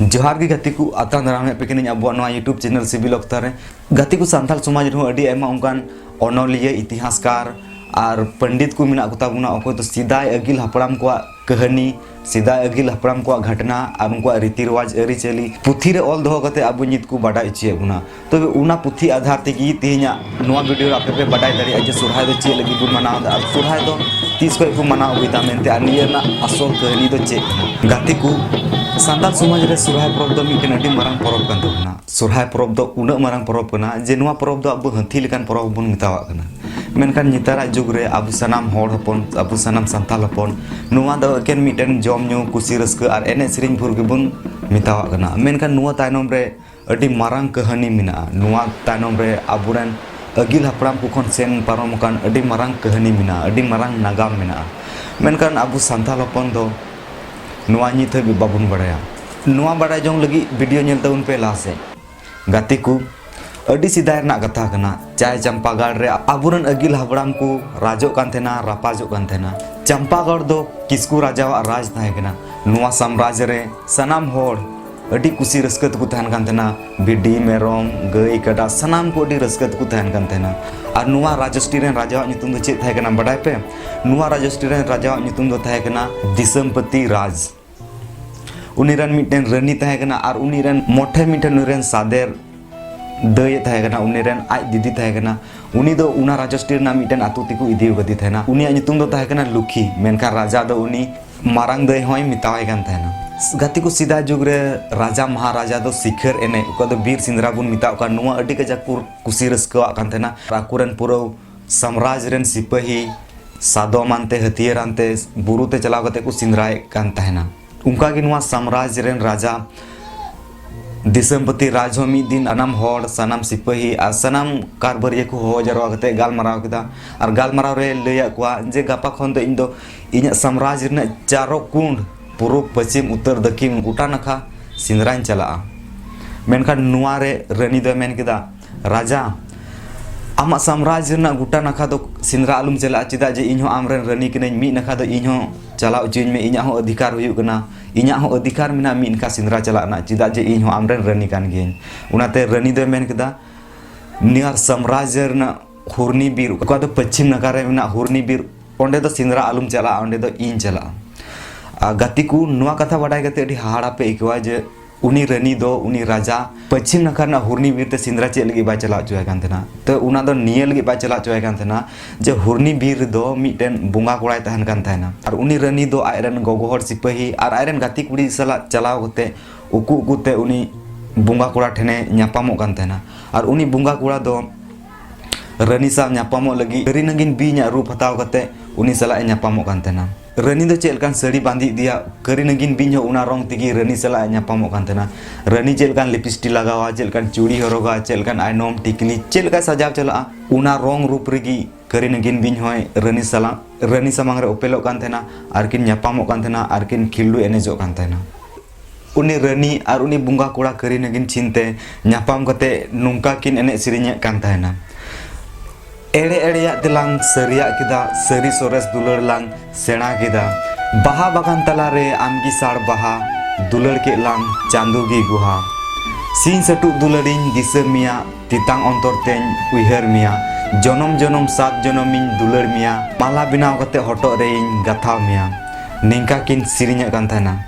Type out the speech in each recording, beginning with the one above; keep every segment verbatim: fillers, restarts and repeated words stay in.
ᱡᱚᱦᱟᱨ ᱜᱮ ᱜᱟᱛᱮ ᱠᱚ, ᱟᱛᱟᱝ ᱫᱟᱨᱟᱢᱮᱫ ᱯᱮ ᱠᱟᱹᱱᱟᱹᱧ ᱟᱵᱚᱣᱟᱜ ᱱᱚᱣᱟ YouTube channel ᱥᱤᱵᱤᱞ ᱚᱠᱛᱟ ᱨᱮ᱾ ᱜᱟᱛᱮ ᱠᱚ, ᱥᱟᱱᱛᱟᱲ ᱥᱚᱢᱟᱡᱽ ᱨᱮᱦᱚᱸ ᱟᱹᱰᱤ ᱟᱭᱢᱟ ᱚᱱᱠᱟᱱ ᱚᱱᱚᱞᱤᱭᱟᱹ, ᱤᱛᱤᱦᱟᱥᱠᱟᱨ ᱟᱨ ᱯᱚᱱᱰᱤᱛ ᱠᱚ ᱢᱮᱱᱟᱜ ᱠᱚᱛᱟ ᱵᱚᱱᱟ, ᱚᱠᱚᱭ ᱫᱚ ᱥᱮᱫᱟᱭ ᱟᱹᱜᱤᱞ ᱦᱟᱯᱲᱟᱢ ᱠᱚᱣᱟᱜ ᱠᱟᱹᱦᱱᱤ, ᱥᱮᱫᱟᱭ ᱟᱹᱜᱤᱞ ᱦᱟᱯᱲᱟᱢ ᱠᱚᱣᱟᱜ ᱜᱷᱚᱴᱱᱟ ᱟᱨ ᱩᱱᱠᱩᱣᱟᱜ ᱨᱤᱛᱤ ᱨᱮᱣᱟᱡᱽ, ᱟᱹᱨᱤᱪᱟᱹᱞᱤ ᱯᱩᱛᱷᱤ ᱨᱮ ᱚᱞ ᱫᱚᱦᱚ ᱠᱟᱛᱮ ᱟᱵᱚ ᱱᱤᱛ ᱠᱚ ᱵᱟᱰᱟᱭ ᱦᱚᱪᱚᱭᱮᱫ ᱵᱚᱱᱟ᱾ ᱛᱚᱵᱮ ᱚᱱᱟ ᱯᱩᱛᱷᱤ ᱟᱫᱷᱟᱨ ᱛᱮᱜᱮ ᱛᱮᱦᱮᱧᱟᱜ ᱱᱚᱣᱟ ᱵᱷᱤᱰᱤᱭᱳ ᱨᱮ ᱟᱯᱮ ᱯᱮ ᱵᱟᱰᱟᱭ ᱫᱟᱲᱮᱭᱟᱜᱼᱟ ᱡᱮ ᱥᱚᱨᱦᱟᱭ ᱫᱚ ᱪᱮᱫ ᱞᱟᱹᱜᱤᱫ ᱵᱚᱱ ᱢᱟᱱᱟᱣ ᱮᱫᱟ ᱟᱨ ᱥᱚᱨᱦᱟᱭ ᱫᱚ ᱛᱤᱥ ᱠᱷᱚᱱ ᱠᱚ ᱢᱟᱱᱟᱣ ᱟᱹᱜᱩᱭᱮᱫᱟ ᱢᱮᱱᱛᱮ, ᱟᱨ ᱱᱤᱭᱟᱹ ᱨᱮᱱᱟᱜ ᱟᱥᱚᱞ ᱠᱟᱹᱦᱱᱤ ᱫᱚ ᱪᱮᱫ ᱠᱟᱱᱟ᱾ ᱜᱟᱛᱮ ᱠᱚ, ᱥᱟᱱᱛᱟᱲ ᱥᱚᱢᱟᱡᱽ ᱨᱮ ᱥᱚᱨᱦᱟᱭ ᱯᱚᱨᱚᱵᱽ ᱫᱚ ᱢᱤᱫᱴᱮᱱ ᱟᱹᱰᱤ ᱢᱟᱨᱟᱝ ᱯᱚᱨᱚᱵᱽ ᱠᱟᱱ ᱛᱟᱵᱚᱱᱟ᱾ ᱥᱚᱨᱦᱟᱭ ᱯᱚᱨᱚᱵᱽ ᱫᱚ ᱩᱱᱟᱹᱜ ᱢᱟᱨᱟᱝ ᱯᱚᱨᱚᱵᱽ ᱠᱟᱱᱟ ᱡᱮ ᱱᱚᱣᱟ ᱯᱚᱨᱚᱵᱽ ᱫᱚ ᱟᱵᱚ ᱦᱟᱹᱛᱤ ᱞᱮᱠᱟᱱ ᱯᱚᱨᱚᱵᱽ ᱵᱚᱱ ᱢᱮᱛᱟᱣᱟᱜ ᱠᱟᱱᱟ᱾ ᱢᱮᱱᱠᱷᱟᱱ ᱱᱮᱛᱟᱨᱟᱜ ᱡᱩᱜᱽ ᱨᱮ ᱟᱵᱚ ᱥᱟᱱᱟᱢ ᱦᱚᱲ ᱦᱚᱯᱚᱱ, ᱟᱵᱚ ᱥᱟᱱᱟᱢ ᱥᱟᱱᱛᱟᱲ ᱦᱚᱯᱚᱱ, ᱱᱚᱣᱟ ᱫᱚ ᱮᱠᱮᱱ ᱢᱤᱫᱴᱮᱱ ᱡᱚᱢ ᱧᱩ, ᱠᱩᱥᱤ ᱨᱟᱹᱥᱠᱟᱹ ᱟᱨ ᱮᱱᱮᱡ ᱥᱮᱨᱮᱧ ᱵᱷᱳᱨ ᱜᱮᱵᱚᱱ ᱢᱮᱛᱟᱣᱟᱜ ᱠᱟᱱᱟ᱾ ᱢᱮᱱᱠᱷᱟᱱ ᱱᱚᱣᱟ ᱛᱟᱭᱱᱚᱢ ᱨᱮ ᱟᱹᱰᱤ ᱢᱟᱨᱟᱝ ᱠᱟᱹᱦᱱᱤ ᱢᱮᱱᱟᱜᱼᱟ᱾ ᱱᱚᱣᱟ ᱛᱟᱭᱱᱚᱢ ᱨᱮ ᱟᱵᱚᱨᱮᱱ ᱟᱹᱜᱤᱞ ᱦᱟᱯᱲᱟᱢ ᱠᱚ ᱠᱷᱚᱱ ᱥᱮᱱ ᱯᱟᱨᱚᱢ ᱟᱠᱟᱱ ᱟᱹᱰᱤ ᱢᱟᱨᱟᱝ ᱠᱟᱹᱦᱱᱤ ᱢᱮᱱᱟᱜᱼᱟ, ᱟᱹᱰᱤ ᱢᱟᱨᱟᱝ ᱱᱟᱜᱟᱢ ᱢᱮᱱᱟᱜᱼᱟ᱾ ᱢᱮᱱᱠᱷᱟᱱ ᱟᱵᱚ ᱥᱟᱱᱛᱟᱲ ᱦᱚᱯᱚᱱ ᱫᱚ ᱱᱚᱣᱟ ᱱᱤᱛ ᱦᱟᱹᱵᱤᱡ ᱵᱟᱵᱚᱱ ᱵᱟᱲᱟᱭᱟ᱾ ᱱᱚᱣᱟ ᱵᱟᱲᱟᱭ ᱡᱚᱝ ᱞᱟᱹᱜᱤᱫ ᱵᱷᱤᱰᱤᱭᱳ ᱧᱮᱞ ᱛᱟᱵᱚᱱ ᱯᱮ ᱞᱟᱦᱟ ᱥᱮᱫ᱾ ᱜᱟᱛᱮ ᱠᱚ, ᱟᱹᱰᱤ ᱥᱮᱫᱟᱭ ᱨᱮᱱᱟᱜ ᱠᱟᱛᱷᱟ ᱠᱟᱱᱟ᱾ ᱪᱟᱭ ᱪᱟᱢᱯᱟᱜᱟᱲ ᱨᱮ ᱟᱵᱚᱨᱮᱱ ᱟᱹᱜᱤᱞ ᱦᱟᱯᱲᱟᱢ ᱠᱚ ᱨᱟᱡᱚᱜ ᱠᱟᱱ ᱛᱟᱦᱮᱱᱟ, ᱨᱟᱯᱟᱡᱚᱜ ᱠᱟᱱ ᱛᱟᱦᱮᱱᱟ᱾ ᱪᱟᱢᱯᱟᱜᱟᱲ ᱫᱚ ᱠᱤᱥᱠᱩ ᱨᱟᱡᱟᱣᱟᱜ ᱨᱟᱡᱽ ᱛᱟᱦᱮᱸ ᱠᱟᱱᱟ᱾ ᱱᱚᱣᱟ ᱥᱟᱢᱨᱟᱡᱽ ᱨᱮ ᱥᱟᱱᱟᱢ ᱦᱚᱲ ᱟᱹᱰᱤ ᱠᱩᱥᱤ ᱨᱟᱹᱥᱠᱟᱹ ᱛᱮᱠᱚ ᱛᱟᱦᱮᱱ ᱠᱟᱱ ᱛᱟᱦᱮᱱᱟ᱾ ᱵᱷᱤᱰᱤ, ᱢᱮᱨᱚᱢ, ᱜᱟᱹᱭ, ᱠᱟᱰᱟ ᱥᱟᱱᱟᱢ ᱠᱚ ᱟᱹᱰᱤ ᱨᱟᱹᱥᱠᱟᱹ ᱛᱮᱠᱚ ᱛᱟᱦᱮᱱ ᱠᱟᱱ ᱛᱟᱦᱮᱱᱟ᱾ ᱟᱨ ᱱᱚᱣᱟ ᱨᱟᱡᱚᱥᱴᱤ ᱨᱮᱱ ᱨᱟᱡᱟᱣᱟᱜ ᱧᱩᱛᱩᱢ ᱫᱚ ᱪᱮᱫ ᱛᱟᱦᱮᱸ ᱠᱟᱱᱟ ᱵᱟᱰᱟᱭ ᱯᱮ? ᱱᱚᱣᱟ ᱨᱟᱡᱚᱥᱴᱤ ᱨᱮᱱ ᱨᱟᱡᱟᱣᱟᱜ ᱧᱩᱛᱩᱢ ᱫᱚ ᱛᱟᱦᱮᱸ ᱠᱟᱱᱟ ᱫᱤᱥᱚᱢᱯᱚᱛᱤ ᱨᱟᱡᱽ᱾ ᱩᱱᱤ ᱨᱮᱱ ᱢᱤᱫᱴᱮᱱ ᱨᱟᱹᱱᱤ ᱛᱟᱦᱮᱸ ᱠᱟᱱᱟ ᱟᱨ ᱩᱱᱤ ᱨᱮᱱ ᱢᱚᱴᱷᱮ ᱢᱤᱫᱴᱮᱱ ᱩᱱᱤ ᱨᱮᱱ ᱥᱟᱫᱮᱨ ᱫᱟᱹᱭ ᱮ ᱛᱟᱦᱮᱸ ᱠᱟᱱᱟ, ᱩᱱᱤ ᱨᱮᱱ ᱟᱡ ᱫᱤᱫᱤ ᱛᱟᱦᱮᱸ ᱠᱟᱱᱟ᱾ ᱩᱱᱤ ᱫᱚ ᱚᱱᱟ ᱨᱟᱡᱚᱥᱴᱤ ᱨᱮᱱᱟᱜ ᱢᱤᱫᱴᱮᱱ ᱟᱹᱛᱩ ᱛᱮᱠᱚ ᱤᱫᱤ ᱟᱠᱟᱫᱮ ᱛᱟᱦᱮᱱᱟ᱾ ᱩᱱᱤᱭᱟᱜ ᱧᱩᱛᱩᱢ ᱫᱚ ᱛᱟᱦᱮᱸ ᱠᱟᱱᱟ ᱞᱩᱠᱷᱤ, ᱢᱮᱱᱠᱷᱟᱱ ᱨᱟᱡᱟ ᱫᱚ ᱩᱱᱤ ᱢᱟᱨᱟᱝ ᱫᱟᱹᱭ ᱦᱚᱸᱭ ᱢᱮᱛᱟᱣᱟᱭ ᱠᱟᱱ ᱛᱟᱦᱮᱱᱟ᱾ ᱜᱟᱛᱮ ᱠᱚ, ᱥᱮᱫᱟᱭ ᱡᱩᱜᱽ ᱨᱮ ᱨᱟᱡᱟ ᱢᱟᱦᱟᱨᱟᱡᱟ ᱫᱚ ᱥᱤᱠᱷᱟᱹᱨ ᱮᱱᱮᱡ, ᱚᱠᱟ ᱫᱚ ᱵᱤᱨ ᱥᱮᱸᱫᱽᱨᱟ ᱵᱚᱱ ᱢᱮᱛᱟᱣ ᱠᱟᱱ, ᱱᱚᱣᱟ ᱟᱹᱰᱤ ᱠᱟᱡᱟᱠ ᱠᱚ ᱠᱩᱥᱤ ᱨᱟᱹᱥᱠᱟᱹᱣᱟᱜ ᱠᱟᱱ ᱛᱟᱦᱮᱱᱟ᱾ ᱟᱨ ᱟᱠᱚᱨᱮᱱ ᱯᱩᱨᱟᱹ ᱥᱟᱢᱨᱟᱡᱽ ᱨᱮᱱ ᱥᱤᱯᱟᱹᱦᱤ ᱥᱟᱫᱚᱢ ᱟᱱᱛᱮ, ᱦᱟᱹᱛᱭᱟᱹᱨ ᱟᱱᱛᱮ ᱵᱩᱨᱩ ᱛᱮ ᱪᱟᱞᱟᱣ ᱠᱟᱛᱮ ᱠᱚ ᱥᱮᱸᱫᱽᱨᱟᱭᱮᱫ ᱠᱟᱱ ᱛᱟᱦᱮᱱᱟ᱾ ᱚᱱᱠᱟ ᱜᱮ ᱱᱚᱣᱟ ᱥᱟᱢᱨᱟᱡᱽ ᱨᱮᱱ ᱨᱟᱡᱟ ᱫᱤᱥᱚᱢᱯᱚᱛᱤ ᱨᱟᱡᱽ ᱦᱚᱸ ᱢᱤᱫ ᱫᱤᱱ ᱥᱟᱱᱟᱢ ᱦᱚᱲ, ᱥᱟᱱᱟᱢ ᱥᱤᱯᱟᱹᱦᱤ ᱟᱨ ᱥᱟᱱᱟᱢ ᱠᱟᱨᱵᱟᱹᱨᱤᱭᱟᱹ ᱠᱚ ᱦᱚᱦᱚ ᱡᱟᱨᱣᱟ ᱠᱟᱛᱮ ᱜᱟᱞᱢᱟᱨᱟᱣ ᱠᱮᱫᱟ᱾ ᱟᱨ ᱜᱟᱞᱢᱟᱨᱟᱣ ᱨᱮ ᱞᱟᱹᱭᱟᱫ ᱠᱚᱣᱟ ᱡᱮ ᱜᱟᱯᱟ ᱠᱷᱚᱱ ᱫᱚ ᱤᱧ ᱫᱚ ᱤᱧᱟᱹᱜ ᱥᱟᱢᱨᱟᱡᱽ ᱨᱮᱱᱟᱜ ᱪᱟᱨᱚ ᱠᱩᱸᱰ, ᱯᱩᱨᱩᱵ, ᱯᱚᱪᱷᱤᱢ, ᱩᱛᱛᱚᱨ, ᱫᱚᱠᱷᱤᱱ, ᱜᱚᱴᱟ ᱱᱟᱠᱷᱟ ᱥᱮᱸᱫᱽᱨᱟᱧ ᱪᱟᱞᱟᱜᱼᱟ᱾ ᱢᱮᱱᱠᱷᱟᱱ ᱱᱚᱣᱟ ᱨᱮ ᱨᱟᱹᱱᱤ ᱫᱚᱭ ᱢᱮᱱ ᱠᱮᱫᱟ, ᱨᱟᱡᱟ, ᱟᱢᱟᱜ ᱥᱟᱢᱨᱟᱡᱽ ᱨᱮᱱᱟᱜ ᱜᱚᱴᱟ ᱱᱟᱠᱷᱟ ᱫᱚ ᱥᱮᱸᱫᱽᱨᱟ ᱟᱞᱚᱢ ᱪᱟᱞᱟᱜᱼᱟ, ᱪᱮᱫᱟᱜ ᱡᱮ ᱤᱧ ᱦᱚᱸ ᱟᱢᱨᱮᱱ ᱨᱟᱹᱱᱤ ᱠᱟᱹᱱᱟᱹᱧ, ᱢᱤᱫ ᱱᱟᱠᱷᱟ ᱫᱚ ᱤᱧ ᱦᱚᱸ ᱪᱟᱞᱟᱣ ᱦᱚᱪᱚᱧ ᱢᱮ, ᱤᱧᱟᱹᱜ ᱦᱚᱸ ᱚᱫᱷᱤᱠᱟᱨ ᱦᱩᱭᱩᱜ ᱠᱟᱱᱟ, ᱤᱧᱟᱹᱜ ᱦᱚᱸ ᱚᱫᱷᱤᱠᱟᱨ ᱢᱮᱱᱟᱜᱼᱟ ᱢᱤᱫ ᱱᱟᱠᱷᱟ ᱥᱮᱸᱫᱽᱨᱟ ᱪᱟᱞᱟᱜ ᱨᱮᱱᱟᱜ, ᱪᱮᱫᱟᱜ ᱡᱮ ᱤᱧ ᱦᱚᱸ ᱟᱢᱨᱮᱱ ᱨᱟᱹᱱᱤ ᱠᱟᱱ ᱜᱤᱭᱟᱹᱧ᱾ ᱚᱱᱟᱛᱮ ᱨᱟᱹᱱᱤ ᱫᱚᱭ ᱢᱮᱱ ᱠᱮᱫᱟ, ᱱᱤᱭᱟᱨ ᱥᱟᱢᱨᱟᱡᱽ ᱨᱮᱱᱟᱜ ᱦᱩᱨᱱᱤ ᱵᱤᱨ, ᱚᱠᱟ ᱫᱚ ᱯᱚᱪᱷᱤᱢ ᱱᱟᱠᱷᱟ ᱨᱮ ᱢᱮᱱᱟᱜ ᱦᱩᱨᱱᱤ ᱵᱤᱨ, ᱚᱸᱰᱮ ᱫᱚ ᱥᱮᱸᱫᱽᱨᱟ ᱟᱞᱚᱢ ᱪᱟᱞᱟᱜᱼᱟ, ᱚᱸᱰᱮ ᱫᱚ ᱤᱧ ᱪᱟᱞᱟᱜᱼᱟ᱾ ᱟᱨ ᱜᱟᱛᱮ ᱠᱚ, ᱱᱚᱣᱟ ᱠᱟᱛᱷᱟ ᱵᱟᱰᱟᱭ ᱠᱟᱛᱮ ᱟᱹᱰᱤ ᱦᱟᱦᱟᱲᱟ ᱯᱮ ᱟᱹᱭᱠᱟᱹᱣᱟ ᱡᱮ ᱩᱱᱤ ᱨᱟᱹᱱᱤ ᱫᱚ, ᱩᱱᱤ ᱨᱟᱡᱟ ᱯᱚᱪᱷᱤᱢ ᱱᱟᱠᱷᱟ ᱨᱮᱱᱟᱜ ᱦᱩᱨᱱᱤ ᱵᱤᱨ ᱛᱮ ᱥᱮᱸᱫᱽᱨᱟ ᱪᱮᱫ ᱞᱟᱹᱜᱤᱫ ᱵᱟᱭ ᱪᱟᱞᱟᱣ ᱦᱚᱪᱚᱣᱟᱭ ᱠᱟᱱ ᱛᱟᱦᱮᱱᱟ? ᱛᱚ, ᱚᱱᱟ ᱫᱚ ᱱᱤᱭᱟᱹ ᱞᱟᱹᱜᱤᱫ ᱵᱟᱭ ᱪᱟᱞᱟᱣ ᱦᱚᱪᱚᱣᱟᱭ ᱠᱟᱱ ᱛᱟᱦᱮᱱᱟ ᱡᱮ ᱦᱩᱨᱱᱤ ᱵᱤᱨ ᱨᱮᱫᱚ ᱢᱤᱫᱴᱮᱱ ᱵᱚᱸᱜᱟ ᱠᱚᱲᱟᱭ ᱛᱟᱦᱮᱱ ᱠᱟᱱ ᱛᱟᱦᱮᱱᱟ᱾ ᱟᱨ ᱩᱱᱤ ᱨᱟᱹᱱᱤ ᱫᱚ ᱟᱡ ᱨᱮᱱ ᱜᱚᱜᱚ ᱦᱚᱲ ᱥᱤᱯᱟᱹᱦᱤ ᱟᱨ ᱟᱡ ᱨᱮᱱ ᱜᱟᱛᱮ ᱠᱩᱲᱤ ᱥᱟᱞᱟᱜ ᱪᱟᱞᱟᱣ ᱠᱟᱛᱮ ᱩᱠᱩ ᱩᱠᱩ ᱛᱮ ᱩᱱᱤ ᱵᱚᱸᱜᱟ ᱠᱚᱲᱟ ᱴᱷᱮᱱᱮ ᱧᱟᱯᱟᱢᱚᱜ ᱠᱟᱱ ᱛᱟᱦᱮᱱᱟ᱾ ᱟᱨ ᱩᱱᱤ ᱵᱚᱸᱜᱟ ᱠᱚᱲᱟ ᱫᱚ ᱨᱟᱹᱱᱤ ᱥᱟᱶ ᱧᱟᱯᱟᱢᱚᱜ ᱞᱟᱹᱜᱤᱫ ᱠᱟᱹᱨᱤ ᱱᱟᱹᱜᱤᱱ ᱵᱤᱧᱟᱜ ᱨᱩᱯ ᱦᱟᱛᱟᱣ ᱠᱟᱛᱮ ᱩᱱᱤ ᱥᱟᱞᱟᱜ ᱮ ᱧᱟᱯᱟᱢᱚᱜ ᱠᱟᱱ ᱛᱟᱦᱮᱱᱟ᱾ ᱨᱟᱹᱱᱤ ᱫᱚ ᱪᱮᱫ ᱞᱮᱠᱟᱱ ᱥᱟᱹᱲᱤ ᱵᱟᱸᱫᱮ ᱤᱫᱤᱭᱟ, ᱠᱟᱹᱨᱤ ᱱᱟᱹᱜᱤᱱ ᱵᱤᱧ ᱦᱚᱸ ᱚᱱᱟ ᱨᱚᱝ ᱛᱮᱜᱮ ᱨᱟᱹᱱᱤ ᱥᱟᱞᱟᱜ ᱮ ᱧᱟᱯᱟᱢᱚᱜ ᱠᱟᱱ ᱛᱟᱦᱮᱱᱟ᱾ ᱨᱟᱹᱱᱤ ᱪᱮᱫ ᱞᱮᱠᱟᱱ ᱞᱤᱯᱤᱥᱴᱤᱠ ᱞᱟᱜᱟᱣᱟ, ᱪᱮᱫ ᱞᱮᱠᱟᱱ ᱪᱩᱲᱤ ᱦᱚᱨᱚᱜᱟ, ᱪᱮᱫ ᱞᱮᱠᱟᱱ ᱟᱭᱱᱚᱢ ᱴᱤᱠᱞᱤ, ᱪᱮᱫ ᱞᱮᱠᱟᱭ ᱥᱟᱡᱟᱣ ᱪᱟᱞᱟᱜᱼᱟ, ᱚᱱᱟ ᱨᱚᱝ ᱨᱩᱯ ᱨᱮᱜᱮ ᱠᱟᱹᱨᱤ ᱱᱟᱹᱜᱤᱱ ᱵᱤᱧ ᱦᱚᱸᱭ ᱨᱟᱹᱱᱤ ᱥᱟᱞᱟᱜ, ᱨᱟᱹᱱᱤ ᱥᱟᱢᱟᱝ ᱨᱮ ᱚᱯᱮᱞᱚᱜ ᱠᱟᱱ ᱛᱟᱦᱮᱱᱟ, ᱟᱨ ᱠᱤᱱ ᱧᱟᱯᱟᱢᱚᱜ ᱠᱟᱱ ᱛᱟᱦᱮᱱᱟ, ᱟᱨ ᱠᱤᱱ ᱠᱷᱤᱞᱰᱩ ᱮᱱᱮᱡᱚᱜ ᱠᱟᱱ ᱛᱟᱦᱮᱱᱟ᱾ ᱩᱱᱤ ᱨᱟᱹᱱᱤ ᱟᱨ ᱩᱱᱤ ᱵᱚᱸᱜᱟ ᱠᱚᱲᱟ ᱠᱟᱹᱨᱤ ᱱᱟᱹᱜᱤᱱ ᱪᱤᱱᱛᱮ ᱧᱟᱯᱟᱢ ᱠᱟᱛᱮ ᱱᱚᱝᱠᱟ ᱠᱤᱱ ᱮᱱᱮᱡ ᱥᱮᱨᱮᱧᱮᱫ ᱠᱟᱱ ᱛᱟᱦᱮᱱᱟ᱾ ᱮᱲᱮ ᱮᱲᱮᱭᱟᱜ ᱛᱮᱞᱟᱝ ᱥᱟᱹᱨᱤᱭᱟᱜ ᱠᱮᱫᱟ, ᱥᱟᱹᱨᱤ ᱥᱚᱨᱮᱥ ᱫᱩᱞᱟᱹᱲ ᱞᱟᱝ ᱥᱮᱬᱟ ᱠᱮᱫᱟ᱾ ᱵᱟᱦᱟ ᱵᱟᱜᱟᱱ ᱛᱟᱞᱟᱨᱮ ᱟᱢᱜᱮ ᱥᱟᱲ ᱵᱟᱦᱟ, ᱫᱩᱞᱟᱹᱲ ᱠᱮᱫ ᱞᱟᱝ ᱪᱟᱸᱫᱳ ᱜᱮ ᱜᱩᱦᱟ᱾ ᱥᱤᱧ ᱥᱟᱹᱴᱩᱜ ᱫᱩᱞᱟᱹᱲᱤᱧ ᱫᱤᱥᱟᱹ ᱢᱮᱭᱟ, ᱛᱮᱛᱟᱝ ᱚᱱᱛᱚᱨ ᱛᱮᱧ ᱩᱭᱦᱟᱹᱨ ᱢᱮᱭᱟ᱾ ᱡᱚᱱᱚᱢ ᱡᱚᱱᱚᱢ ᱥᱟᱛ ᱡᱚᱱᱚᱢᱤᱧ ᱫᱩᱞᱟᱹᱲ ᱢᱮᱭᱟ, ᱢᱟᱞᱟ ᱵᱮᱱᱟᱣ ᱠᱟᱛᱮ ᱦᱚᱴᱚᱜ ᱨᱮᱧ ᱜᱟᱛᱷᱟᱣ ᱢᱮᱭᱟ᱾ ᱱᱤᱝᱠᱟ ᱠᱤᱱ ᱥᱮᱨᱮᱧᱮᱫ ᱠᱟᱱ ᱛᱟᱦᱮᱱᱟ᱾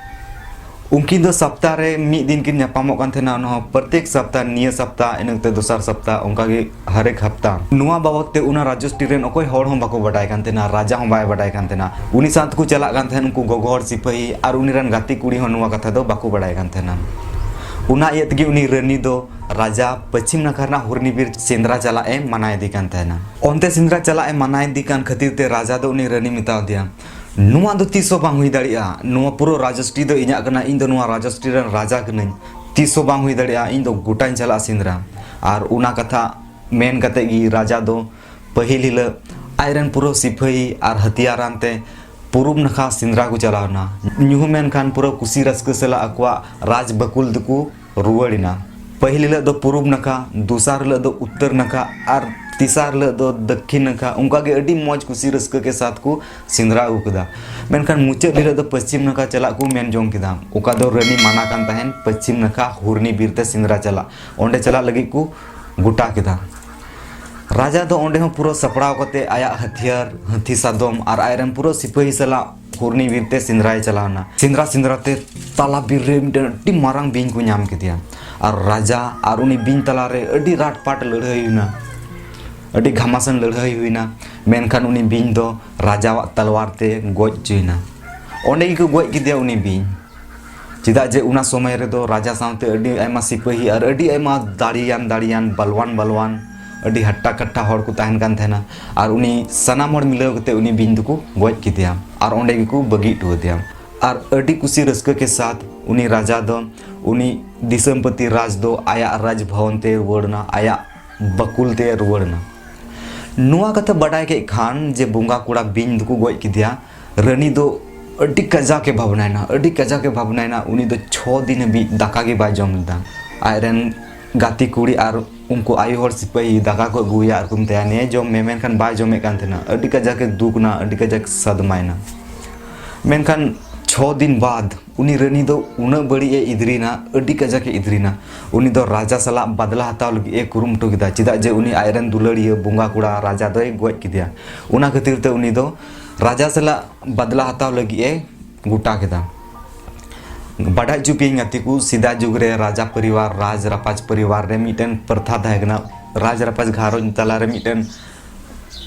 ᱩᱱᱠᱤᱱ ᱫᱚ ᱥᱟᱯᱛᱟ ᱨᱮ ᱢᱤᱫ ᱫᱤᱱ ᱠᱤᱱ ᱧᱟᱯᱟᱢᱚᱜ ᱠᱟᱱ ᱛᱟᱦᱮᱱᱟ, ᱚᱱᱟ ᱦᱚᱸ ᱯᱨᱚᱛᱮᱠ ᱥᱟᱯᱛᱟ, ᱱᱤᱭᱟᱹ ᱥᱟᱯᱛᱟ, ᱤᱱᱟᱹ ᱠᱟᱛᱮ ᱫᱚᱥᱟᱨ ᱥᱟᱯᱛᱟ, ᱚᱱᱠᱟ ᱜᱮ ᱦᱟᱨᱮᱠ ᱦᱟᱯᱛᱟ᱾ ᱱᱚᱣᱟ ᱵᱟᱵᱚᱫ ᱛᱮ ᱚᱱᱟ ᱨᱟᱡᱚᱥᱴᱤ ᱨᱮᱱ ᱚᱠᱚᱭ ᱦᱚᱲ ᱦᱚᱸ ᱵᱟᱠᱚ ᱵᱟᱰᱟᱭ ᱠᱟᱱ ᱛᱟᱦᱮᱱᱟ, ᱨᱟᱡᱟ ᱦᱚᱸ ᱵᱟᱭ ᱵᱟᱰᱟᱭ ᱠᱟᱱ ᱛᱟᱦᱮᱱᱟ᱾ ᱩᱱᱤ ᱥᱟᱶ ᱛᱮᱠᱚ ᱪᱟᱞᱟᱜ ᱠᱟᱱ ᱛᱟᱦᱮᱱ ᱩᱱᱠᱩ ᱜᱚᱜᱚ ᱦᱚᱲ ᱥᱤᱯᱟᱹᱦᱤ ᱟᱨ ᱩᱱᱤ ᱨᱮᱱ ᱜᱟᱛᱮ ᱠᱩᱲᱤ ᱦᱚᱸ ᱱᱚᱣᱟ ᱠᱟᱛᱷᱟ ᱫᱚ ᱵᱟᱠᱚ ᱵᱟᱰᱟᱭ ᱠᱟᱱ ᱛᱟᱦᱮᱱᱟ᱾ ᱚᱱᱟ ᱤᱭᱟᱹ ᱛᱮᱜᱮ ᱩᱱᱤ ᱨᱟᱹᱱᱤ ᱫᱚ ᱨᱟᱡᱟ ᱯᱚᱪᱷᱤᱢ ᱱᱟᱠᱷᱟ ᱨᱮᱱᱟᱜ ᱦᱩᱨᱱᱤ ᱵᱤᱨ ᱥᱮᱸᱫᱽᱨᱟ ᱪᱟᱞᱟᱜ ᱮ ᱢᱟᱱᱟ ᱤᱫᱤ ᱠᱟᱱ ᱛᱟᱦᱮᱱᱟ᱾ ᱚᱱᱛᱮ ᱥᱮᱸᱫᱽᱨᱟ ᱪᱟᱞᱟᱜ ᱮ ᱢᱟᱱᱟ ᱤᱫᱤ ᱠᱟᱱ ᱠᱷᱟᱹᱛᱤᱨ ᱛᱮ ᱨᱟᱡᱟ ᱫᱚ ᱩᱱᱤ ᱨᱟᱹᱱᱤ ᱢᱮᱛᱟᱣ ᱫᱮᱭᱟ, ᱱᱚᱣᱟ ᱫᱚ ᱛᱤᱥ ᱦᱚᱸ ᱵᱟᱝ ᱦᱩᱭ ᱫᱟᱲᱮᱭᱟᱜᱼᱟ, ᱱᱚᱣᱟ ᱯᱩᱨᱟᱹ ᱨᱟᱡᱚᱥᱴᱤ ᱫᱚ ᱤᱧᱟᱹᱜ ᱠᱟᱱᱟ, ᱤᱧ ᱫᱚ ᱱᱚᱣᱟ ᱨᱟᱡᱚᱥᱴᱤ ᱨᱮᱱ ᱨᱟᱡᱟ ᱠᱟᱹᱱᱟᱹᱧ, ᱛᱤᱥ ᱦᱚᱸ ᱵᱟᱝ ᱦᱩᱭ ᱫᱟᱲᱮᱭᱟᱜᱼᱟ, ᱤᱧ ᱫᱚ ᱜᱚᱴᱟᱧ ᱪᱟᱞᱟᱜᱼᱟ ᱥᱮᱸᱫᱽᱨᱟ᱾ ᱟᱨ ᱚᱱᱟ ᱠᱟᱛᱷᱟ ᱢᱮᱱ ᱠᱟᱛᱮ ᱜᱮ ᱨᱟᱡᱟ ᱫᱚ ᱯᱟᱹᱦᱤᱞ ᱦᱤᱞᱳᱜ ᱟᱡ ᱨᱮᱱ ᱯᱩᱨᱟᱹ ᱥᱤᱯᱟᱹᱦᱤ ᱟᱨ ᱦᱟᱹᱛᱤᱭᱟᱨ ᱟᱱᱛᱮ ᱯᱩᱨᱩᱵ ᱱᱟᱠᱷᱟ ᱥᱮᱸᱫᱽᱨᱟ ᱠᱚ ᱪᱟᱞᱟᱣ ᱮᱱᱟ᱾ ᱧᱩᱦᱩᱢ ᱮᱱ ᱠᱷᱟᱱ ᱯᱩᱨᱟᱹ ᱠᱩᱥᱤ ᱨᱟᱹᱥᱠᱟᱹ ᱥᱟᱞᱟᱜ ᱟᱠᱚᱣᱟᱜ ᱨᱟᱡᱽ ᱵᱟᱹᱠᱩᱞ ᱫᱚᱠᱚ ᱨᱩᱣᱟᱹᱲ ᱮᱱᱟ᱾ ᱯᱟᱹᱦᱤᱞ ᱦᱤᱞᱳᱜ ᱫᱚ ᱯᱩᱨᱩᱵ ᱱᱟᱠᱷᱟ, ᱫᱚᱥᱟᱨ ᱦᱤᱞᱳᱜ ᱫᱚ ᱩᱛᱛᱚᱨ ᱱᱟᱠᱷᱟ ᱟᱨ ᱛᱮᱥᱟᱨ ᱦᱤᱞᱳᱜ ᱫᱚ ᱫᱚᱠᱠᱷᱤᱱ ᱱᱟᱠᱷᱟ, ᱚᱱᱠᱟ ᱜᱮ ᱟᱹᱰᱤ ᱢᱚᱡᱽ ᱠᱩᱥᱤ ᱨᱟᱹᱥᱠᱟᱹ ᱠᱮ ᱥᱟᱛᱷ ᱠᱚ ᱥᱮᱸᱫᱽᱨᱟ ᱟᱹᱜᱩ ᱠᱮᱫᱟ᱾ ᱢᱮᱱᱠᱷᱟᱱ ᱢᱩᱪᱟᱹᱫ ᱦᱤᱞᱳᱜ ᱫᱚ ᱯᱚᱥᱪᱤᱢ ᱱᱟᱠᱷᱟ ᱪᱟᱞᱟᱜ ᱠᱚ ᱢᱮᱱ ᱡᱚᱝ ᱠᱮᱫᱟ, ᱚᱠᱟ ᱫᱚ ᱨᱟᱹᱱᱤ ᱢᱟᱱᱟ ᱠᱟᱱ ᱛᱟᱦᱮᱱ ᱯᱚᱥᱪᱤᱢ ᱱᱟᱠᱷᱟ ᱦᱩᱨᱱᱤ ᱵᱤᱨ ᱛᱮ ᱥᱮᱸᱫᱽᱨᱟ ᱪᱟᱞᱟᱜ, ᱚᱸᱰᱮ ᱪᱟᱞᱟᱜ ᱞᱟᱹᱜᱤᱫ ᱠᱚ ᱜᱚᱴᱟ ᱠᱮᱫᱟ᱾ ᱨᱟᱡᱟ ᱫᱚ ᱚᱸᱰᱮ ᱦᱚᱸ ᱯᱩᱨᱟᱹ ᱥᱟᱯᱲᱟᱣ ᱠᱟᱛᱮ ᱟᱭᱟᱜ ᱦᱟᱹᱛᱤᱭᱟᱹᱨ, ᱦᱟᱹᱛᱤ ᱥᱟᱫᱚᱢ ᱟᱨ ᱟᱡᱨᱮᱱ ᱯᱩᱨᱟᱹ ᱥᱤᱯᱟᱹᱦᱤ ᱥᱟᱞᱟᱜ ᱦᱩᱨᱱᱤ ᱵᱤᱨ ᱛᱮ ᱥᱮᱸᱫᱽᱨᱟᱭ ᱪᱟᱞᱟᱣ ᱮᱱᱟ᱾ ᱥᱮᱸᱫᱽᱨᱟ ᱥᱮᱸᱫᱽᱨᱟ ᱛᱮ ᱛᱟᱞᱟ ᱵᱤᱨ ᱨᱮ ᱢᱤᱫᱴᱮᱱ ᱟᱹᱰᱤ ᱢᱟᱨᱟᱝ ᱵᱤᱧ ᱠᱚ ᱧᱟᱢ ᱠᱮᱫᱮᱭᱟ᱾ ᱟᱨ ᱨᱟᱡᱟ ᱟᱨ ᱩᱱᱤ ᱵᱤᱧ ᱛᱟᱞᱟᱨᱮ ᱟᱹᱰᱤ ᱨᱟᱴ ᱯᱟᱴ ᱞᱟᱹᱲᱦᱟᱹᱭ ᱦᱩᱭᱱᱟ, ᱟᱹᱰᱤ ᱜᱷᱟᱢᱟᱥᱟᱱ ᱞᱟᱹᱲᱦᱟᱹᱭ ᱦᱩᱭᱱᱟ᱾ ᱢᱮᱱᱠᱷᱟᱱ ᱩᱱᱤ ᱵᱤᱧ ᱫᱚ ᱨᱟᱡᱟᱣᱟᱜ ᱛᱟᱞᱣᱟᱨ ᱛᱮ ᱜᱚᱡ ᱦᱚᱪᱚᱭᱮᱱᱟ᱾ ᱚᱸᱰᱮ ᱜᱮᱠᱚ ᱜᱚᱡ ᱠᱮᱫᱮᱭᱟ ᱩᱱᱤ ᱵᱤᱧ᱾ ᱪᱮᱫᱟᱜ ᱡᱮ ᱚᱱᱟ ᱥᱚᱢᱚᱭ ᱨᱮᱫᱚ ᱨᱟᱡᱟ ᱥᱟᱶᱛᱮ ᱟᱹᱰᱤ ᱟᱭᱢᱟ ᱥᱤᱯᱟᱹᱦᱤ ᱟᱨ ᱟᱹᱰᱤ ᱟᱭᱢᱟ ᱫᱟᱲᱮᱭᱟᱱ ᱫᱟᱲᱮᱭᱟᱱ ᱵᱟᱞᱣᱟᱱ ᱵᱟᱞᱣᱟᱱ ᱟᱹᱰᱤ ᱦᱟᱴᱴᱟ ᱠᱟᱴᱴᱟ ᱦᱚᱲ ᱠᱚ ᱛᱟᱦᱮᱱ ᱠᱟᱱ ᱛᱟᱦᱮᱱᱟ᱾ ᱟᱨ ᱩᱱᱤ ᱥᱟᱱᱟᱢ ᱦᱚᱲ ᱢᱤᱞᱟᱹᱣ ᱠᱟᱛᱮ ᱩᱱᱤ ᱵᱤᱧ ᱫᱚᱠᱚ ᱜᱚᱡ ᱠᱮᱫᱮᱭᱟ᱾ ᱟᱨ ᱚᱸᱰᱮ ᱜᱮᱠᱚ ᱵᱟᱹᱜᱤ ᱦᱚᱴᱚ ᱟᱫᱮᱭᱟ᱾ ᱟᱨ ᱟᱹᱰᱤ ᱠᱩᱥᱤ ᱨᱟᱹᱥᱠᱟᱹ ᱠᱮ ᱥᱟᱛᱷ ᱩᱱᱤ ᱨᱟᱡᱟ ᱫᱚ, ᱩᱱᱤ ᱫᱤᱥᱚᱢᱯᱚᱛᱤ ᱨᱟᱡᱽ ᱫᱚ ᱟᱭᱟᱜ ᱨᱟᱡᱽ ᱵᱷᱚᱵᱚᱱ ᱛᱮ ᱨᱩᱣᱟᱹᱲ ᱮᱱᱟ, ᱟᱭᱟᱜ ᱵᱟᱹᱠᱩᱞ ᱛᱮ ᱨᱩᱣᱟᱹᱲ ᱮᱱᱟ᱾ ᱱᱚᱣᱟ ᱠᱟᱛᱷᱟ ᱵᱟᱰᱟᱭ ᱠᱮᱫ ᱠᱷᱟᱱ ᱡᱮ ᱵᱚᱸᱜᱟ ᱠᱚᱲᱟ ᱵᱤᱧ ᱫᱚᱠᱚ ᱜᱚᱡ ᱠᱮᱫᱮᱭᱟ, ᱨᱟᱹᱱᱤ ᱫᱚ ᱟᱹᱰᱤ ᱠᱟᱡᱟᱠ ᱮ ᱵᱷᱟᱵᱽᱱᱟᱭᱮᱱᱟ, ᱟᱹᱰᱤ ᱠᱟᱡᱟᱠ ᱮ ᱵᱷᱟᱵᱽᱱᱟᱭᱮᱱᱟ᱾ ᱩᱱᱤ ᱫᱚ ᱪᱷᱚ ᱫᱤᱱ ᱦᱟᱹᱵᱤᱡ ᱫᱟᱠᱟ ᱜᱮ ᱵᱟᱭ ᱡᱚᱢ ᱞᱮᱫᱟ᱾ ᱟᱡᱨᱮᱱ ᱜᱟᱛᱮ ᱠᱩᱲᱤ ᱟᱨ ᱩᱱᱠᱩ ᱟᱭᱳ ᱦᱚᱲ ᱥᱤᱯᱟᱹᱦᱤ ᱫᱟᱠᱟ ᱠᱚ ᱟᱹᱜᱩᱣᱟᱭᱟ ᱟᱨ ᱠᱚ ᱢᱮᱛᱟᱭᱟ, "ᱱᱮ ᱡᱚᱢ ᱢᱮ", ᱢᱮᱱᱠᱷᱟᱱ ᱵᱟᱭ ᱡᱚᱢᱮᱫ ᱠᱟᱱ ᱛᱟᱦᱮᱱᱟ᱾ ᱟᱹᱰᱤ ᱠᱟᱡᱟᱠ ᱮ ᱫᱩᱠ ᱮᱱᱟ, ᱟᱹᱰᱤ ᱠᱟᱡᱟᱠ ᱥᱟᱫᱢᱟᱭᱮᱱᱟ᱾ ᱢᱮᱱᱠᱷᱟᱱ ᱪᱷᱚ ᱫᱤᱱ ᱵᱟᱫ ᱩᱱᱤ ᱨᱟᱹᱱᱤ ᱫᱚ ᱩᱱᱟᱹᱜ ᱵᱟᱹᱲᱤᱡ ᱮ ᱤᱫᱨᱤᱱᱟ, ᱟᱹᱰᱤ ᱠᱟᱡᱟᱠ ᱮ ᱤᱫᱨᱤᱱᱟ᱾ ᱩᱱᱤ ᱫᱚ ᱨᱟᱡᱟ ᱥᱟᱞᱟᱜ ᱵᱟᱫᱞᱟ ᱦᱟᱛᱟᱣ ᱞᱟᱹᱜᱤᱫ ᱮ ᱠᱩᱨᱩᱢᱩᱴᱩ ᱠᱮᱫᱟ, ᱪᱮᱫᱟᱜ ᱡᱮ ᱩᱱᱤ ᱟᱡᱨᱮᱱ ᱫᱩᱞᱟᱹᱲᱤᱭᱟᱹ ᱵᱚᱸᱜᱟ ᱠᱚᱲᱟ ᱨᱟᱡᱟ ᱫᱚᱭ ᱜᱚᱡ ᱠᱮᱫᱮᱭᱟ᱾ ᱚᱱᱟ ᱠᱷᱟᱹᱛᱤᱨ ᱛᱮ ᱩᱱᱤ ᱫᱚ ᱨᱟᱡᱟ ᱥᱟᱞᱟᱜ ᱵᱟᱫᱞᱟ ᱦᱟᱛᱟᱣ ᱞᱟᱹᱜᱤᱫ ᱮ ᱜᱚᱴᱟ ᱠᱮᱫᱟ᱾ ᱵᱟᱰᱟᱭ ᱦᱚᱪᱚ ᱯᱮᱭᱟᱹᱧ ᱜᱟᱛᱮ ᱠᱚ, ᱥᱮᱫᱟᱭ ᱡᱩᱜᱽ ᱨᱮ ᱨᱟᱡᱟ ᱯᱚᱨᱤᱵᱟᱨ, ᱨᱟᱡᱽ ᱨᱟᱯᱟᱡᱽ ᱯᱚᱨᱤᱵᱟᱨ ᱨᱮ ᱢᱤᱫᱴᱮᱱ ᱯᱨᱚᱛᱷᱟ ᱛᱟᱦᱮᱸ ᱠᱟᱱᱟ, ᱨᱟᱡᱽ ᱨᱟᱯᱟᱡᱽ ᱜᱷᱟᱨᱚᱸᱡᱽ ᱛᱟᱞᱟᱨᱮ ᱢᱤᱫᱴᱮᱱ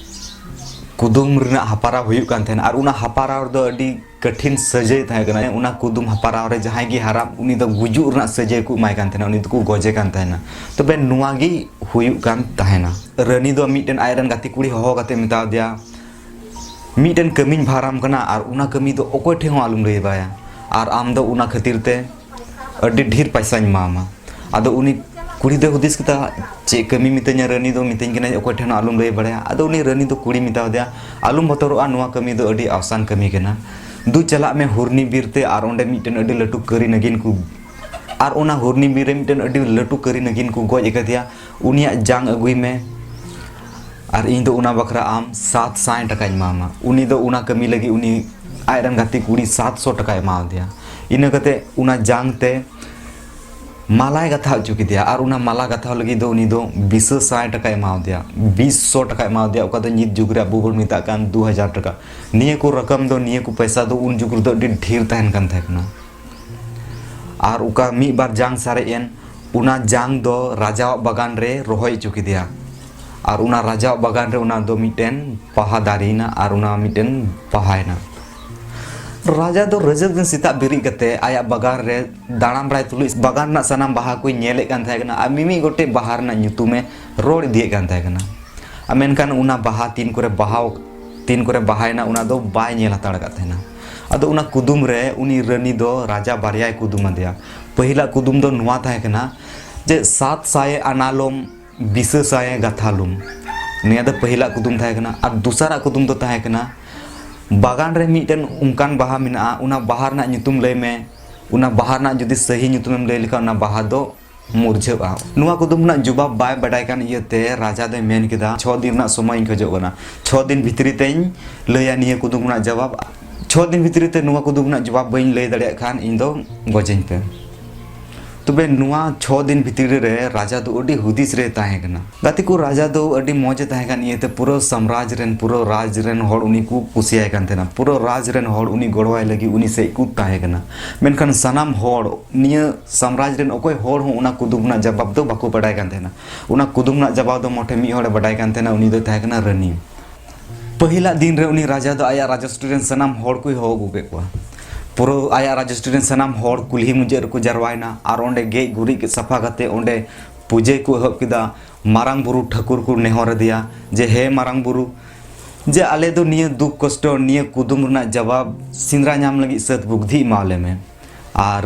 ᱠᱩᱫᱩᱢ ᱨᱮᱱᱟᱜ ᱦᱟᱯᱟᱨᱟᱣ ᱦᱩᱭᱩᱜ ᱠᱟᱱ ᱛᱟᱦᱮᱱᱟ᱾ ᱟᱨ ᱚᱱᱟ ᱦᱟᱯᱟᱨᱟᱣ ᱨᱮᱫᱚ ᱟᱹᱰᱤ ᱠᱟᱴᱷᱤᱱ ᱥᱟᱹᱡᱟᱹᱭ ᱛᱟᱦᱮᱸ ᱠᱟᱱᱟ᱾ ᱚᱱᱟ ᱠᱩᱫᱩᱢ ᱦᱟᱯᱟᱨᱟᱣ ᱨᱮ ᱡᱟᱦᱟᱸᱭ ᱜᱮ ᱦᱟᱨᱟᱜ, ᱩᱱᱤ ᱫᱚ ᱜᱩᱡᱩᱜ ᱨᱮᱱᱟᱜ ᱥᱟᱹᱡᱟᱹᱭ ᱠᱚ ᱮᱢᱟᱭ ᱠᱟᱱ ᱛᱟᱦᱮᱱᱟ, ᱩᱱᱤ ᱫᱚᱠᱚ ᱜᱚᱡᱮ ᱠᱟᱱ ᱛᱟᱦᱮᱱᱟ᱾ ᱛᱚᱵᱮ ᱱᱚᱣᱟ ᱜᱮ ᱦᱩᱭᱩᱜ ᱠᱟᱱ ᱛᱟᱦᱮᱱᱟ᱾ ᱨᱟᱹᱱᱤ ᱫᱚ ᱢᱤᱫᱴᱮᱱ ᱟᱡᱨᱮᱱ ᱜᱟᱛᱮ ᱠᱩᱲᱤ ᱦᱚᱦᱚ ᱠᱟᱛᱮ ᱢᱮᱛᱟ ᱫᱮᱭᱟ, "ᱢᱤᱫᱴᱮᱱ ᱠᱟᱹᱢᱤᱧ ᱵᱷᱟᱨᱟᱢ ᱠᱟᱱᱟ ᱟᱨ ᱚᱱᱟ ᱠᱟᱹᱢᱤ ᱫᱚ ᱚᱠᱚᱭ ᱴᱷᱮᱱ ᱦᱚᱸ ᱟᱞᱚᱢ ᱞᱟᱹᱭ ᱵᱟᱲᱟᱭᱟ, ᱟᱨ ᱟᱢ ᱫᱚ ᱚᱱᱟ ᱠᱷᱟᱹᱛᱤᱨ ᱛᱮ ᱟᱹᱰᱤ ᱰᱷᱮᱨ ᱯᱚᱭᱥᱟᱧ ᱮᱢᱟᱢᱟ᱾" ᱟᱫᱚ ᱩᱱᱤ ᱠᱩᱲᱤ ᱫᱚᱭ ᱦᱩᱫᱤᱥ ᱠᱮᱫᱟ, "ᱪᱮᱫ ᱠᱟᱹᱢᱤ ᱢᱤᱛᱟᱹᱧᱟ ᱨᱟᱹᱱᱤ ᱫᱚ, ᱢᱤᱛᱟᱹᱧ ᱠᱟᱱᱟᱭ ᱚᱠᱚᱭ ᱴᱷᱮᱱ ᱦᱚᱸ ᱟᱞᱚᱢ ᱞᱟᱹᱭ ᱵᱟᱲᱟᱭᱟ?" ᱟᱫᱚ ᱩᱱᱤ ᱨᱟᱹᱱᱤ ᱫᱚ ᱠᱩᱲᱤ ᱢᱮᱛᱟ ᱫᱮᱭᱟ, "ᱟᱞᱚᱢ ᱵᱚᱛᱚᱨᱚᱜᱼᱟ, ᱱᱚᱣᱟ ᱠᱟᱹᱢᱤ ᱫᱚ ᱟᱹᱰᱤ ᱟᱣᱥᱟᱱ ᱠᱟᱹᱢᱤ ᱠᱟᱱᱟ᱾ ᱫᱩ ᱪᱟᱞᱟᱜ ᱢᱮ ᱦᱩᱨᱱᱤ ᱵᱤᱨ ᱛᱮ ᱟᱨ ᱚᱸᱰᱮ ᱢᱤᱫᱴᱮᱱ ᱟᱹᱰᱤ ᱞᱟᱹᱴᱩ ᱠᱟᱹᱨᱤ ᱱᱟᱹᱜᱤᱱ ᱠᱚ, ᱟᱨ ᱚᱱᱟ ᱦᱩᱨᱱᱤ ᱵᱤᱨ ᱨᱮ ᱢᱤᱫᱴᱮᱱ ᱟᱹᱰᱤ ᱞᱟᱹᱴᱩ ᱠᱟᱹᱨᱤ ᱱᱟᱹᱜᱤᱱ ᱠᱚ ᱜᱚᱡ ᱟᱠᱟᱫᱮᱭᱟ, ᱩᱱᱤᱭᱟᱜ ᱡᱟᱝ ᱟᱹᱜᱩᱭ ᱢᱮ᱾ ᱟᱨ ᱤᱧ ᱫᱚ ᱚᱱᱟ ᱵᱟᱠᱷᱨᱟ ᱟᱢ ᱥᱟᱛ ᱥᱟᱭ ᱴᱟᱠᱟᱧ ᱮᱢᱟᱢᱟ᱾ ᱩᱱᱤ ᱫᱚ ᱚᱱᱟ ᱠᱟᱹᱢᱤ ᱞᱟᱹᱜᱤᱫ ᱩᱱᱤ ᱟᱡᱨᱮᱱ ᱜᱟᱛᱮ ᱠᱩᱲᱤ ᱥᱟᱛᱥᱚ ᱴᱟᱠᱟᱭ ᱮᱢᱟᱣᱟᱫᱮᱭᱟ᱾ ᱤᱱᱟᱹ ᱠᱟᱛᱮ ᱚᱱᱟ ᱡᱟᱝ ᱛᱮ ᱢᱟᱞᱟᱭ ᱜᱟᱛᱷᱟᱣ ᱦᱚᱪᱚ ᱠᱮᱫᱮᱭᱟ, ᱟᱨ ᱚᱱᱟ ᱢᱟᱞᱟ ᱜᱟᱛᱷᱟᱣ ᱞᱟᱹᱜᱤᱫ ᱫᱚ ᱩᱱᱤ ᱫᱚ ᱵᱤᱥᱟᱹ ᱥᱟᱭ ᱴᱟᱠᱟᱭ ᱮᱢᱟᱣᱟᱫᱮᱭᱟ, ᱵᱤᱥ ᱥᱚ ᱴᱟᱠᱟᱭ ᱮᱢᱟᱣᱟᱫᱮᱭᱟ, ᱚᱠᱟ ᱫᱚ ᱱᱤᱛ ᱡᱩᱜᱽ ᱨᱮ ᱟᱵᱚ ᱵᱚᱱ ᱢᱮᱛᱟᱜ ᱠᱟᱱ ᱫᱩ ᱦᱟᱡᱟᱨ ᱴᱟᱠᱟ᱾ ᱱᱤᱭᱟᱹ ᱠᱚ ᱨᱚᱠᱚᱢ ᱫᱚ, ᱱᱤᱭᱟᱹ ᱠᱚ ᱯᱚᱭᱥᱟ ᱫᱚ ᱩᱱ ᱡᱩᱜᱽ ᱨᱮᱫᱚ ᱟᱹᱰᱤ ᱰᱷᱮᱨ ᱛᱟᱦᱮᱱ ᱠᱟᱱ ᱛᱟᱦᱮᱸ ᱠᱟᱱᱟ᱾ ᱟᱨ ᱚᱠᱟ ᱢᱤᱫ ᱵᱟᱨ ᱡᱟᱝ ᱥᱟᱨᱮᱡ ᱮᱱ, ᱚᱱᱟ ᱡᱟᱝ ᱫᱚ ᱨᱟᱡᱟᱣᱟᱜ ᱵᱟᱜᱟᱱ ᱨᱮ ᱨᱚᱦᱚᱭ ᱦᱚᱪᱚ ᱠᱮᱫᱮᱭᱟ᱾ ᱟᱨ ᱚᱱᱟ ᱨᱟᱡᱟᱣᱟᱜ ᱵᱟᱜᱟᱱ ᱨᱮ ᱚᱱᱟ ᱫᱚ ᱢᱤᱫᱴᱮᱱ ᱵᱟᱦᱟ ᱫᱟᱨᱮᱭᱮᱱᱟ ᱟᱨ ᱚᱱᱟ ᱢᱤᱫᱴᱮᱱ ᱵᱟᱦᱟᱭᱮᱱᱟ᱾ ᱨᱟᱡᱟ ᱫᱚ ᱨᱟᱹᱡᱟᱹ ᱫᱤᱱ ᱥᱮᱛᱟᱜ ᱵᱮᱨᱮᱫ ᱠᱟᱛᱮ ᱟᱭᱟᱜ ᱵᱟᱜᱟᱱ ᱨᱮ ᱫᱟᱬᱟᱱ ᱵᱟᱲᱟᱭ ᱛᱩᱞᱩᱡ ᱵᱟᱜᱟᱱ ᱨᱮᱱᱟᱜ ᱥᱟᱱᱟᱢ ᱵᱟᱦᱟ ᱠᱚᱭ ᱧᱮᱞᱮᱫ ᱠᱟᱱ ᱛᱟᱦᱮᱸ ᱠᱟᱱᱟ ᱟᱨ ᱢᱤᱢᱤᱫ ᱜᱚᱴᱮᱡ ᱵᱟᱦᱟ ᱨᱮᱱᱟᱜ ᱧᱩᱛᱩᱢᱮ ᱨᱚᱲ ᱤᱫᱤᱭᱮᱫ ᱠᱟᱱ ᱛᱟᱦᱮᱸ ᱠᱟᱱᱟ᱾ ᱟᱨ ᱢᱮᱱᱠᱷᱟᱱ ᱚᱱᱟ ᱵᱟᱦᱟ ᱛᱤᱱ ᱠᱚᱨᱮ ᱵᱟᱦᱟ, ᱛᱤᱱ ᱠᱚᱨᱮ ᱵᱟᱦᱟᱭᱮᱱᱟ, ᱚᱱᱟ ᱫᱚ ᱵᱟᱭ ᱧᱮᱞ ᱦᱟᱛᱟᱲ ᱟᱠᱟᱫ ᱛᱟᱦᱮᱱᱟ᱾ ᱟᱫᱚ ᱚᱱᱟ ᱠᱩᱫᱩᱢ ᱨᱮ ᱩᱱᱤ ᱨᱟᱹᱱᱤ ᱫᱚ ᱨᱟᱡᱟ ᱵᱟᱨᱭᱟᱭ ᱠᱩᱫᱩᱢ ᱟᱫᱮᱭᱟ᱾ ᱯᱟᱹᱦᱤᱞᱟᱜ ᱠᱩᱫᱩᱢ ᱫᱚ ᱱᱚᱣᱟ ᱛᱟᱦᱮᱸ ᱠᱟᱱᱟ ᱡᱮ, "ᱥᱟᱛ ᱥᱟᱭ ᱟᱱᱟᱞᱚᱢ, ᱵᱤᱥᱟᱹ ᱥᱟᱭ ᱜᱟᱛᱷᱟᱞᱚᱢ᱾" ᱱᱤᱭᱟᱹ ᱫᱚ ᱯᱟᱹᱦᱤᱞᱟᱜ ᱠᱩᱫᱩᱢ ᱛᱟᱦᱮᱸ ᱠᱟᱱᱟ᱾ ᱟᱨ ᱫᱚᱥᱟᱨᱟᱜ ᱠᱩᱫᱩᱢ ᱫᱚ ᱛᱟᱦᱮᱸ ᱠᱟᱱᱟ, "ᱵᱟᱜᱟᱱ ᱨᱮ ᱢᱤᱫᱴᱮᱱ ᱚᱱᱠᱟᱱ ᱵᱟᱦᱟ ᱢᱮᱱᱟᱜᱼᱟ, ᱚᱱᱟ ᱵᱟᱦᱟ ᱨᱮᱱᱟᱜ ᱧᱩᱛᱩᱢ ᱞᱟᱹᱭ ᱢᱮ, ᱚᱱᱟ ᱵᱟᱦᱟ ᱨᱮᱱᱟᱜ ᱡᱩᱫᱤ ᱥᱟᱹᱦᱤ ᱧᱩᱛᱩᱢᱮᱢ ᱞᱟᱹᱭ ᱞᱮᱠᱷᱟᱱ ᱚᱱᱟ ᱵᱟᱦᱟ ᱫᱚ ᱢᱩᱨᱡᱷᱟᱹᱜᱼᱟ᱾" ᱱᱚᱣᱟ ᱠᱩᱫᱩᱢ ᱨᱮᱱᱟᱜ ᱡᱚᱵᱟᱵ ᱵᱟᱭ ᱵᱟᱰᱟᱭ ᱠᱟᱱ ᱤᱭᱟᱹᱛᱮ ᱨᱟᱡᱟ ᱫᱚᱭ ᱢᱮᱱ ᱠᱮᱫᱟ, "ᱪᱷᱚ ᱫᱤᱱ ᱨᱮᱱᱟᱜ ᱥᱚᱢᱚᱭ ᱤᱧ ᱠᱷᱚᱡᱚᱜ ᱠᱟᱱᱟ, ᱪᱷᱚ ᱫᱤᱱ ᱵᱷᱤᱛᱨᱤ ᱛᱮᱧ ᱞᱟᱹᱭᱟ ᱱᱤᱭᱟᱹ ᱠᱩᱫᱩᱢ ᱨᱮᱱᱟᱜ ᱡᱚᱵᱟᱵ, ᱪᱷᱚ ᱫᱤᱱ ᱵᱷᱤᱛᱨᱤ ᱛᱮ ᱱᱚᱣᱟ ᱠᱩᱫᱩᱢ ᱨᱮᱱᱟᱜ ᱡᱚᱵᱟᱵ ᱵᱟᱹᱧ ᱞᱟᱹᱭ ᱫᱟᱲᱮᱭᱟᱜ ᱠᱷᱟᱱ ᱤᱧ ᱫᱚ ᱜᱚᱡᱮᱧ ᱯᱮ᱾" ᱛᱚᱵᱮ ᱱᱚᱣᱟ ᱪᱷᱚ ᱫᱤᱱ ᱵᱷᱤᱛᱨᱤ ᱨᱮ ᱨᱟᱡᱟ ᱫᱚ ᱟᱹᱰᱤ ᱦᱩᱫᱤᱥ ᱨᱮ ᱛᱟᱦᱮᱸ ᱠᱟᱱᱟ᱾ ᱜᱟᱛᱮ ᱠᱚ, ᱨᱟᱡᱟ ᱫᱚ ᱟᱹᱰᱤ ᱢᱚᱡᱽ ᱮ ᱛᱟᱦᱮᱸ ᱠᱟᱱ ᱤᱭᱟᱹᱛᱮ ᱯᱩᱨᱟᱹ ᱥᱟᱢᱨᱟᱡᱽ ᱨᱮᱱ, ᱯᱩᱨᱟᱹ ᱨᱟᱡᱽ ᱨᱮᱱ ᱦᱚᱲ ᱩᱱᱤ ᱠᱚ ᱠᱩᱥᱤᱭᱟᱭ ᱠᱟᱱ ᱛᱟᱦᱮᱱᱟ᱾ ᱯᱩᱨᱟᱹ ᱨᱟᱡᱽ ᱨᱮᱱ ᱦᱚᱲ ᱩᱱᱤ ᱜᱚᱲᱚᱣᱟᱭ ᱞᱟᱹᱜᱤᱫ ᱩᱱᱤ ᱥᱮᱫ ᱠᱚ ᱛᱟᱦᱮᱸ ᱠᱟᱱᱟ᱾ ᱢᱮᱱᱠᱷᱟᱱ ᱥᱟᱱᱟᱢ ᱦᱚᱲ, ᱱᱤᱭᱟᱹ ᱥᱟᱢᱨᱟᱡᱽ ᱨᱮᱱ ᱚᱠᱚᱭ ᱦᱚᱲ ᱦᱚᱸ ᱚᱱᱟ ᱠᱩᱫᱩᱢ ᱨᱮᱱᱟᱜ ᱡᱟᱵᱟᱵ ᱫᱚ ᱵᱟᱠᱚ ᱵᱟᱰᱟᱭ ᱠᱟᱱ ᱛᱟᱦᱮᱱᱟ᱾ ᱚᱱᱟ ᱠᱩᱫᱩᱢ ᱨᱮᱱᱟᱜ ᱡᱟᱵᱟᱵ ᱫᱚ ᱢᱚᱴᱷᱮ ᱢᱤᱫ ᱦᱚᱲᱮ ᱵᱟᱰᱟᱭ ᱠᱟᱱ ᱛᱟᱦᱮᱱᱟ, ᱩᱱᱤ ᱫᱚᱭ ᱛᱟᱦᱮᱸ ᱠᱟᱱᱟ ᱨᱟᱹᱱᱤ᱾ ᱯᱟᱹᱦᱤᱞᱟᱜ ᱫᱤᱱ ᱨᱮ ᱩᱱᱤ ᱨᱟᱡᱟ ᱫᱚ ᱟᱭᱟᱜ ᱨᱟᱡᱚᱥᱴᱨᱤ ᱨᱮᱱ ᱥᱟᱱᱟᱢ ᱦᱚᱲ ᱠᱚᱭ ᱦᱚᱦᱚ ᱟᱹᱜᱩ ᱠᱮᱫ ᱠᱚᱣᱟ᱾ ᱯᱩᱨᱟᱹ ᱟᱭᱟᱜ ᱨᱟᱡᱚᱥᱴᱨᱤ ᱨᱮᱱ ᱥᱟᱱᱟᱢ ᱦᱚᱲ ᱠᱩᱞᱦᱤ ᱢᱩᱪᱟᱹᱫ ᱨᱮᱠᱚ ᱡᱟᱨᱣᱟᱭᱮᱱᱟ ᱟᱨ ᱚᱸᱰᱮ ᱜᱮᱡ ᱜᱩᱨᱤᱡ ᱥᱟᱯᱷᱟ ᱠᱟᱛᱮ ᱚᱸᱰᱮ ᱯᱩᱡᱟᱹ ᱠᱚ ᱮᱦᱚᱵ ᱠᱮᱫᱟ᱾ ᱢᱟᱨᱟᱝ ᱵᱩᱨᱩ ᱴᱷᱟᱹᱠᱩᱨ ᱠᱚ ᱱᱮᱦᱚᱨ ᱟᱫᱮᱭᱟ ᱡᱮ, "ᱦᱮ ᱢᱟᱨᱟᱝ ᱵᱩᱨᱩ, ᱡᱮ ᱟᱞᱮ ᱫᱚ ᱱᱤᱭᱟᱹ ᱫᱩᱠ ᱠᱚᱥᱴᱚ, ᱱᱤᱭᱟᱹ ᱠᱩᱫᱩᱢ ᱨᱮᱱᱟᱜ ᱡᱟᱵᱟᱵ ᱥᱮᱸᱫᱽᱨᱟ ᱧᱟᱢ ᱞᱟᱹᱜᱤᱫ ᱥᱟᱹᱛ ᱵᱩᱫᱽᱫᱷᱤ ᱮᱢᱟ ᱞᱮ ᱢᱮ᱾ ᱟᱨ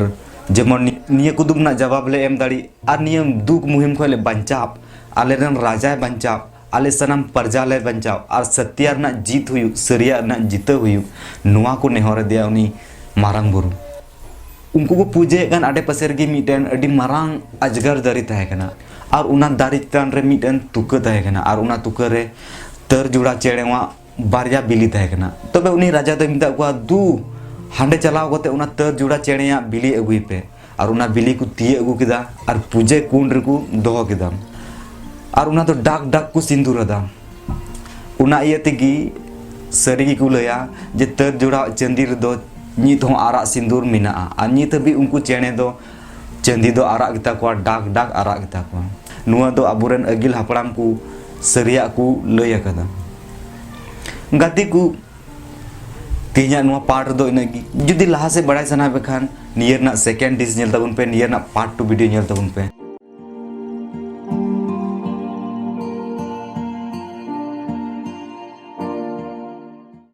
ᱡᱮᱢᱚᱱ ᱱᱤ-, ᱱᱤᱭᱟᱹ ᱠᱩᱫᱩᱢ ᱨᱮᱱᱟᱜ ᱡᱟᱵᱟᱵ ᱞᱮ ᱮᱢ ᱫᱟᱲᱮᱜ ᱟᱨ ᱱᱤᱭᱟᱹ ᱫᱩᱠ ᱢᱩᱦᱤᱢ ᱠᱷᱚᱱ ᱞᱮ ᱵᱟᱧᱪᱟᱣ, ᱟᱞᱮ ᱨᱮᱱ ᱨᱟᱡᱟᱭ ᱵᱟᱧᱪᱟᱣ, ᱟᱞᱮ ᱥᱟᱱᱟᱢ ᱯᱨᱚᱡᱟ ᱞᱮ ᱵᱟᱧᱪᱟᱣ ᱟᱨ ᱥᱚᱛᱭᱟ ᱨᱮᱱᱟᱜ ᱡᱤᱛ ᱦᱩᱭᱩᱜ, ᱥᱟᱹᱨᱤᱭᱟᱜ ᱨᱮᱱᱟᱜ ᱡᱤᱛᱟᱹᱣ ᱦᱩᱭᱩᱜ᱾" ᱱᱚᱣᱟ ᱠᱚ ᱱᱮᱦᱚᱨ ᱟᱫᱮᱭᱟ ᱩᱱᱤ ᱢᱟᱨᱟᱝ ᱵᱩᱨᱩ᱾ ᱩᱱᱠᱩ ᱠᱚ ᱯᱩᱡᱟᱹᱭᱮᱫ ᱠᱟᱱ ᱟᱰᱮ ᱯᱟᱥᱮ ᱨᱮᱜᱮ ᱢᱤᱫᱴᱮᱱ ᱟᱹᱰᱤ ᱢᱟᱨᱟᱝ ᱟᱡᱽᱜᱟᱨ ᱫᱟᱨᱮ ᱛᱟᱦᱮᱸ ᱠᱟᱱᱟ᱾ ᱟᱨ ᱚᱱᱟ ᱫᱟᱨᱮ ᱪᱮᱛᱟᱱ ᱨᱮ ᱢᱤᱫᱴᱮᱱ ᱛᱩᱠᱟᱹ ᱛᱟᱦᱮᱸ ᱠᱟᱱᱟ, ᱟᱨ ᱚᱱᱟ ᱛᱩᱠᱟᱹ ᱨᱮ ᱛᱟᱹᱨ ᱡᱚᱲᱟ ᱪᱮᱬᱮᱣᱟᱜ ᱵᱟᱨᱭᱟ ᱵᱤᱞᱤ ᱛᱟᱦᱮᱸ ᱠᱟᱱᱟ᱾ ᱛᱚᱵᱮ ᱩᱱᱤ ᱨᱟᱡᱟ ᱫᱚᱭ ᱢᱮᱛᱟᱜ ᱠᱚᱣᱟ, "ᱫᱩ, ᱦᱟᱸᱰᱮ ᱪᱟᱞᱟᱣ ᱠᱟᱛᱮ ᱚᱱᱟ ᱛᱟᱹᱨ ᱡᱚᱲᱟ ᱪᱮᱬᱮᱭᱟᱜ ᱵᱤᱞᱤ ᱟᱹᱜᱩᱭ ᱯᱮ᱾" ᱟᱨ ᱚᱱᱟ ᱵᱤᱞᱤ ᱠᱚ ᱛᱤᱭᱟᱹᱜ ᱟᱹᱜᱩ ᱠᱮᱫᱟ ᱟᱨ ᱯᱩᱡᱟᱹ ᱠᱩᱸᱰ ᱨᱮᱠᱚ ᱫᱚᱦᱚ ᱠᱮᱫᱟ᱾ ᱟᱨ ᱚᱱᱟ ᱫᱚ ᱰᱟᱠ ᱰᱟᱠ ᱠᱚ ᱥᱤᱸᱫᱩᱨ ᱟᱫᱟ᱾ ᱚᱱᱟ ᱤᱭᱟᱹ ᱛᱮᱜᱮ ᱥᱟᱹᱨᱤ ᱜᱮᱠᱚ ᱞᱟᱹᱭᱟ ᱡᱮ ᱛᱟᱹᱨ ᱡᱚᱲᱟ ᱪᱟᱸᱫᱤ ᱨᱮᱫᱚ ᱱᱤᱛ ᱦᱚᱸ ᱟᱨᱟᱜ ᱥᱤᱸᱫᱩᱨ ᱢᱮᱱᱟᱜᱼᱟ, ᱟᱨ ᱱᱤᱛ ᱦᱟᱹᱵᱤᱡ ᱩᱱᱠᱩ ᱪᱮᱬᱮ ᱫᱚ ᱪᱟᱸᱫᱤ ᱫᱚ ᱟᱨᱟᱜ ᱜᱮᱛᱟ ᱠᱚᱣᱟ, ᱰᱟᱠ ᱰᱟᱠ ᱟᱨᱟᱜ ᱜᱮᱛᱟ ᱠᱚᱣᱟ᱾ ᱱᱚᱣᱟ ᱫᱚ ᱟᱵᱚᱨᱮᱱ ᱟᱹᱜᱤᱞ ᱦᱟᱯᱲᱟᱢ ᱠᱚ ᱥᱟᱹᱨᱤᱭᱟᱜ ᱠᱚ ᱞᱟᱹᱭ ᱟᱠᱟᱫᱟ᱾ ᱜᱟᱛᱮ ᱠᱚ, ᱛᱮᱦᱮᱧᱟᱜ ᱱᱚᱣᱟ ᱯᱟᱨᱴ ᱨᱮᱫᱚ ᱤᱱᱟᱹᱜ ᱜᱮ᱾ ᱡᱩᱫᱤ ᱞᱟᱦᱟ ᱥᱮᱫ ᱵᱟᱲᱟᱭ ᱥᱟᱱᱟ ᱯᱮ ᱠᱷᱟᱱ, ᱱᱤᱭᱟᱹ ᱨᱮᱱᱟᱜ ᱥᱮᱠᱮᱱᱰ ᱰᱤᱥ ᱧᱮᱞ ᱛᱟᱵᱚᱱ ᱯᱮ, ᱱᱤᱭᱟᱹ ᱨᱮᱱᱟᱜ ᱯᱟᱨᱴ ᱴᱩ ᱵᱷᱤᱰᱤᱭᱳ ᱧᱮᱞ ᱛᱟᱵᱚᱱ ᱯᱮ᱾